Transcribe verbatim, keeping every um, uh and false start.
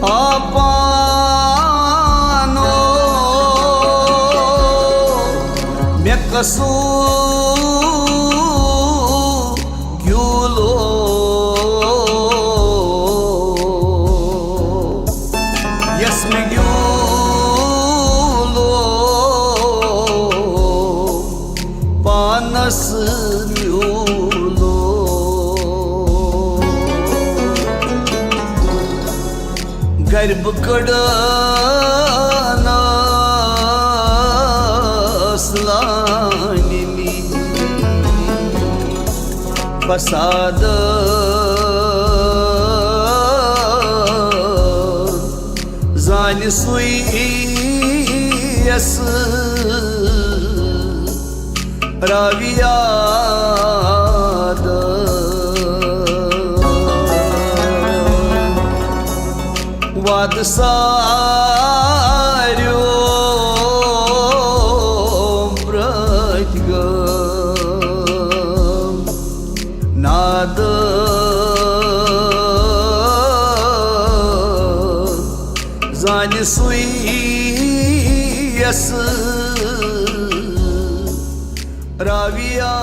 آ پانو مےٚ قصوٗر گیوٗلو، یَس مےٚ گیوٗلو پانَس میوٗلو۔ گرِ بہٕ کٔڑنَس لانہِ نِش فساد، زانہِ سُے یَس راویاد۔ وعدٕ ساریو برٛٲتۍ گٲم نادٕ، زانہِ سُے یَس راویہ۔